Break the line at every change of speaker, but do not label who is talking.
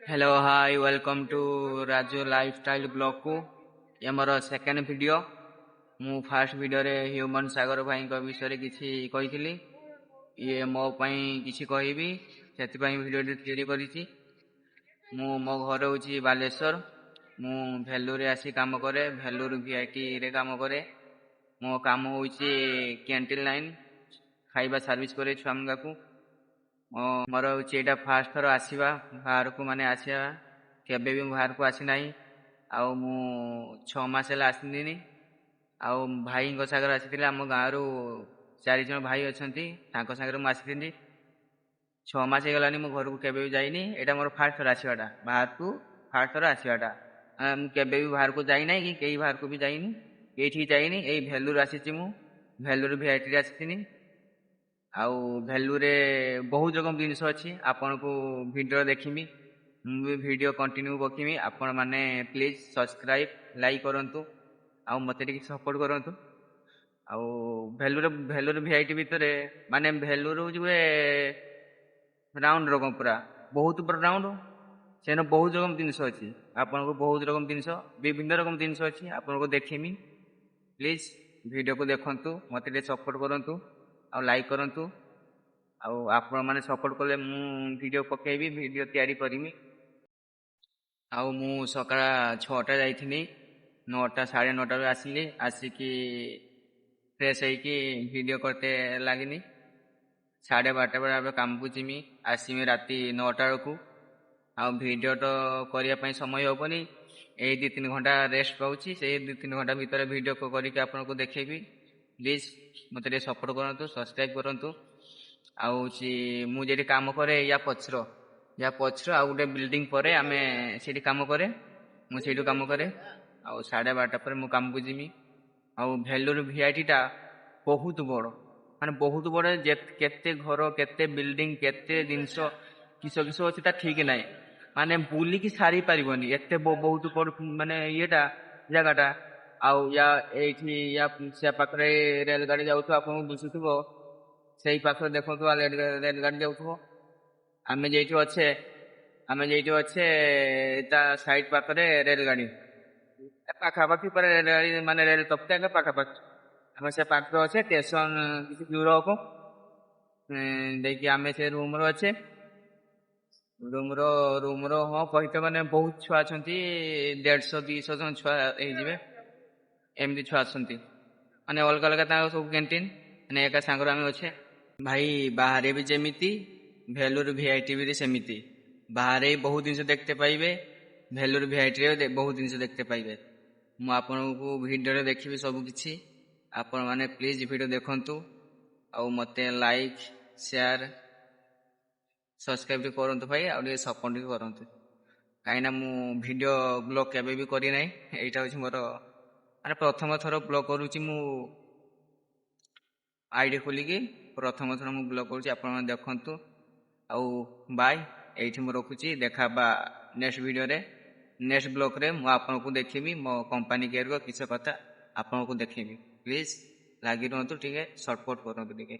Hello, hi, welcome to Raju lifestyle ବ୍ଲଗ୍କୁ। ଇଏ ମୋର second video. ମୁଁ ଫାର୍ଷ୍ଟ ଭିଡ଼ିଓରେ ହ୍ୟୁମାନ ସାଗର ଭାଇଙ୍କ ବିଷୟରେ କିଛି କହିଥିଲି। ଇଏ ମୋ ପାଇଁ କିଛି କହିବି, ସେଥିପାଇଁ ଭିଡ଼ିଓଟି ତିଆରି କରିଛି। ମୁଁ ମୋ ଘର ହେଉଛି ବାଲେଶ୍ୱର। ମୁଁ ଭେଲୁରରେ ଆସି କାମ କରେ, ଭେଲୁର ଭିଆଇଟିରେ କାମ କରେ। ମୋ କାମ ହେଉଛି କ୍ୟାଣ୍ଟିନ୍ ଲାଇନ୍, ଖାଇବା ସର୍ଭିସ୍ କରେ ଛୁଆମାନଙ୍କୁ। ମୋର ହେଉଛି ଏଇଟା ଫାର୍ଷ୍ଟ ଥର ଆସିବା ବାହାରକୁ, ମାନେ ଆସିବା, କେବେ ବି ମୁଁ ବାହାରକୁ ଆସିନାହିଁ। ଆଉ ମୁଁ 6 ମାସ ହେଲା ଆସିଲିନି। ଆଉ ଭାଇଙ୍କ ସାଙ୍ଗରେ ଆସିଥିଲି। ଆମ ଗାଁରୁ ଚାରିଜଣ ଭାଇ ଅଛନ୍ତି, ତାଙ୍କ ସାଙ୍ଗରେ ମୁଁ ଆସିଥିଲି। 6 ମାସ ହେଇଗଲାଣି, ମୁଁ ଘରକୁ କେବେ ବି ଯାଇନି। ଏଇଟା ମୋର ଫାର୍ଷ୍ଟ ଥର ଆସିବାଟା ବାହାରକୁ, ଫାର୍ଷ୍ଟ ଥର ଆସିବାଟା। ମୁଁ କେବେ ବି ବାହାରକୁ ଯାଇନାହିଁ କି କେହି ବାହାରକୁ ବି ଯାଇନି, କେଇଠିକି ଯାଇନି। ଏଇ ଭେଲୁର ଆସିଛି ମୁଁ, ଭେଲୁର ଭିଆଇଟିରେ ଆସିଥିଲି। ଆଉ ଭେଲୁରେ ବହୁତ ରକମ ଜିନିଷ ଅଛି, ଆପଣଙ୍କୁ ଭିଡ଼ିଓ ଦେଖିବି। ମୁଁ ବି ଭିଡ଼ିଓ କଣ୍ଟିନ୍ୟୁ ପକେଇବି। ଆପଣମାନେ ପ୍ଲିଜ୍ ସବସ୍କ୍ରାଇବ୍, ଲାଇକ୍ କରନ୍ତୁ ଆଉ ମୋତେ ଟିକେ ସପୋର୍ଟ କରନ୍ତୁ। ଆଉ ଭେଲୁର ଭିଆଇଟି ଭିତରେ, ମାନେ ଭେଲୁର ହେଉଛି ଗୋଟେ ରାଉଣ୍ଡ ରକମ, ପୁରା ବହୁତ ବଡ଼ ରାଉଣ୍ଡ। ସେନ ବହୁତ ରକମ ଜିନିଷ ଅଛି। ଆପଣଙ୍କୁ ବହୁତ ରକମ ଜିନିଷ, ବିଭିନ୍ନ ରକମ ଜିନିଷ ଅଛି, ଆପଣଙ୍କୁ ଦେଖିମି। ପ୍ଲିଜ୍ ଭିଡ଼ିଓକୁ ଦେଖନ୍ତୁ, ମୋତେ ଟିକେ ସପୋର୍ଟ କରନ୍ତୁ ଆଉ ଲାଇକ୍ କରନ୍ତୁ। ଆଉ ଆପଣମାନେ ସପୋର୍ଟ କଲେ ମୁଁ ଭିଡ଼ିଓ ପକେଇବି, ଭିଡ଼ିଓ ତିଆରି କରିବି। ଆଉ ମୁଁ ସକାଳ 6ଟା ଯାଇଥିଲି, 9ଟା 9:30ରୁ ଆସିଲି। ଆସିକି ଫ୍ରେଶ୍ ହେଇକି ଭିଡ଼ିଓ କରତେ ଲାଗିନି। 12:30 ବେଳେ ଏବେ କାମକୁ ଯିମି, ଆସିମି ରାତି 9ଟା ବେଳକୁ। ଆଉ ଭିଡ଼ିଓ ତ କରିବା ପାଇଁ ସମୟ ହେବନି। ଏଇ 2-3 ଘଣ୍ଟା ରେଷ୍ଟ ପାଉଛି, ସେଇ 2-3 ଘଣ୍ଟା ଭିତରେ ଭିଡ଼ିଓ କରିକି ଆପଣଙ୍କୁ ଦେଖେଇବି। ପ୍ଲିଜ୍ ମୋତେ ଟିକେ ସପୋର୍ଟ କରନ୍ତୁ, ସବସ୍କ୍ରାଇବ୍ କରନ୍ତୁ। ଆଉ ହେଉଛି ମୁଁ ଯେଉଁଠି କାମ କରେ, ୟା ପଛର ଆଉ ଗୋଟେ ବିଲ୍ଡିଂ ପରେ ଆମେ ସେଇଠି କାମ କରେ, ମୁଁ ସେଇଠୁ କାମ କରେ। ଆଉ 12:30 ପରେ ମୁଁ କାମକୁ ଯିମି। ଆଉ ଭେଲୁର ଭିଆଇଟିଟା ବହୁତ ବଡ଼, ମାନେ ବହୁତ ବଡ଼। ଯେ କେତେ ଘର, କେତେ ବିଲ୍ଡିଂ, କେତେ ଜିନିଷ, କିସ କିସ ଅଛି ତା ଠିକ୍ ନାହିଁ। ମାନେ ବୁଲିକି ସାରି ପାରିବନି, ଏତେ ବହୁତ ବଡ଼ ମାନେ ଇଏଟା ଜାଗାଟା। ଆଉ ୟା ଏଇଠି ୟା ସେ ପାଖରେ ରେଲଗାଡ଼ି ଯାଉଥିବ, ଆପଣଙ୍କୁ ଦିଶୁଥିବ। ସେଇ ପାଖରେ ଦେଖନ୍ତୁ, ରେଲଗାଡ଼ି ଯାଉଥିବ। ଆମେ ଯେଉଁଠି ଅଛେ, ତା ସାଇଡ୍ ପାଖରେ ରେଲଗାଡ଼ି ପାଖାପାଖି ପୁରା। ରେଲଗାଡ଼ି ମାନେ ରେଲ ତପ୍ତା ପାଖାପାଖି ଆମେ ସେ ପାଖରେ ଅଛେ। ଷ୍ଟେସନ କିଛି ଦୂର ହବ ଦେଇକି ଆମେ ସେ ରୁମରେ ଅଛେ। ରୁମର ହଁ କହିତେ ମାନେ ବହୁତ ଛୁଆ ଅଛନ୍ତି, 150 200 ଜଣ ଛୁଆ ହେଇଯିବେ, ଏମିତି ଛୁଆ ଅଛନ୍ତି। ମାନେ ଅଲଗା ଅଲଗା ତାଙ୍କ ସବୁ କ୍ୟାଣ୍ଟିନ୍, ମାନେ ଏକା ସାଙ୍ଗରେ ଆମେ ଅଛେ। ଭାଇ, ବାହାରେ ବି ଯେମିତି, ଭେଲୁର ଭିଆଇଟିରେ ସେମିତି। ବାହାରେ ବି ବହୁତ ଜିନିଷ ଦେଖିତେ ପାଇବେ, ଭେଲୁର ଭିଆଇଟିରେ ବହୁତ ଜିନିଷ ଦେଖିତେ ପାଇବେ। ମୁଁ ଆପଣଙ୍କୁ ଭିଡ଼ିଓରେ ଦେଖିବି ସବୁ କିଛି। ଆପଣମାନେ ପ୍ଲିଜ୍ ଭିଡ଼ିଓ ଦେଖନ୍ତୁ ଆଉ ମୋତେ ଲାଇକ୍, ସେୟାର, ସବସ୍କ୍ରାଇବ୍ ଟିକେ କରନ୍ତୁ ଭାଇ, ଆଉ ଟିକେ ସପୋର୍ଟ ଟିକେ କରନ୍ତୁ। କାହିଁକିନା ମୁଁ ଭିଡ଼ିଓ ବ୍ଲଗ୍ କେବେ ବି କରିନାହିଁ। ଏଇଟା ହେଉଛି ମୋର ମାନେ ପ୍ରଥମ ଥର ବ୍ଲଗ୍ କରୁଛି। ମୁଁ ଆଇଡ଼ି ଖୋଲିକି ପ୍ରଥମ ଥର ମୁଁ ବ୍ଲଗ୍ କରୁଛି। ଆପଣମାନେ ଦେଖନ୍ତୁ। ଆଉ ବାଏ, ଏଇଠି ମୁଁ ରଖୁଛି। ଦେଖା ହେବା ନେକ୍ସଟ ଭିଡ଼ିଓରେ। ନେକ୍ସଟ ବ୍ଲଗ୍ରେ ମୁଁ ଆପଣଙ୍କୁ ଦେଖିବି, ମୋ କମ୍ପାନୀ କେୟାରର କିଛି କଥା ଆପଣଙ୍କୁ ଦେଖିବି। ପ୍ଲିଜ୍ ଲାଗି ରୁହନ୍ତୁ, ଟିକେ ସପୋର୍ଟ କରନ୍ତୁ ଟିକେ।